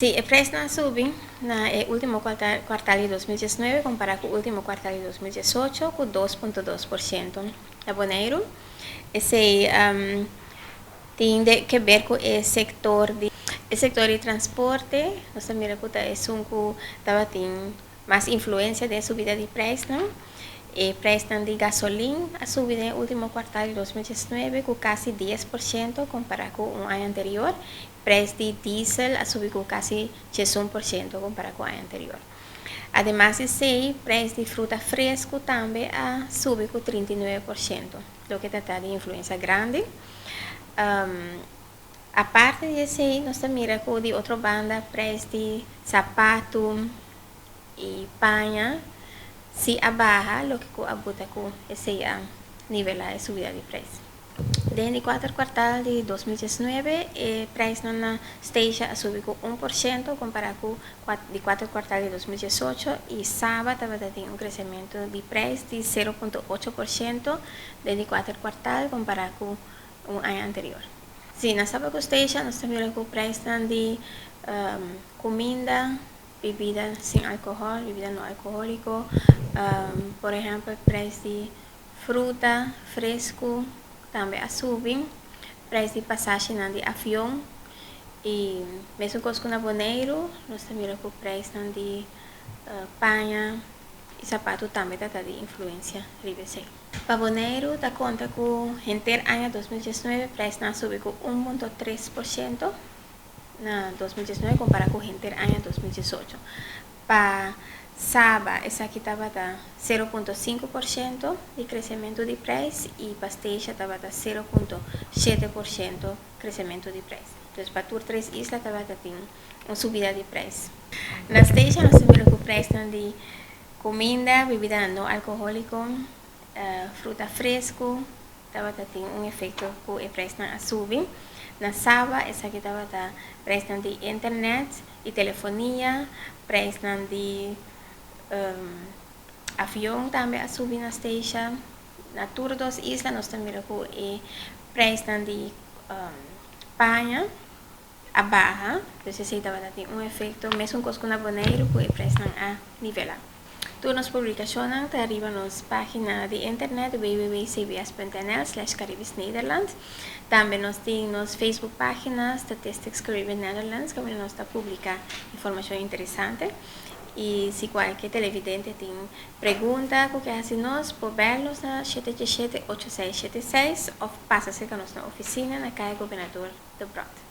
Si, e prijsnan a subi na e ultimo kwartaal di 2019 kompará ku ultimo kwartaal di 2018 ku 2,2%. Na Boneiru, esei tin di ber ku e sektor di transporte, nos ta mira ku ta esun ku tabatin mas influensia den subida di prijsnan. E prijsnan di gasolin a subi den ultimo kwartaal di 2019 ku kasi 10% kompará ku un aña anterior. Prijs di diesel a subi ku kasi 11% kompará ku aña anterior. Ademas di esei, prijs di fruta fresku tambe a subi ku 39%, loke ta di influensia grandi. Aparte di esei, nos ta mira ku di otro banda, prijs di sapatu i paña si a baha, loke ku a buta ku esei a nivelá e subida di prijs. Den di kuater kwartaal di 2019, e prijsnan na Statia a subi ku 1% kompará ku di kuater kwartaal di 2018 i Saba tabatin un kresementu di prijs di 0,8% den di kuater kwartaal kompará ku un aña anterior. Si, na Saba ku Statia nos ta mira ku prijsnan di kuminda, bebida sin alkohòl, bebida no alkohóliko, por ehèmpel, prijs di fruta fresku tambe a subi, prijs di pasashinan di avion i mesun kos ku na Boneiru, nos ta mira ku prijsnan di paña i sapatu tambe ta di influensia riba esei. Pa Boneiru ta konta ku henter aña 2019 prijsnan a subi ku 1,3% na 2019 kompará ku henter aña 2018. Pa Saba, esaki tabata 0,5% di kresementu di prijs i pa Statia tabata 0,7% kresementu di prijs. Anto, pa tur tres isla tabatin un subida di prijs. Na Statia nos a mira ku prijsnan di kuminda, bebida no alkohóliko, fruta fresku, tabatin un efekto ku e prijsnan a subi. Na Saba, esaki tabata prijsnan di internet i telefonia, prijsnan di avion tambe a subi na Statia. Na tur dos isla nos ta mira ku e prijsnan di paña a baha, dus esei tabatin un efekto, mesun kos ku na Boneiru, ku e prijsnan a nivelá. Tur nos publikashonnan ta riba nos página di internet www.cbs.nl/caribischnederland. Tambe nos tin nos Facebook página Statistics Caribbean Netherlands, kaminda nos ta publiká informashon interesante. I si kualke televidente tin pregunta ku ke hasi nos, por bel nos na 787-8676 òf pasa serka nos na ofisina na Kaya Gobernador Debrot.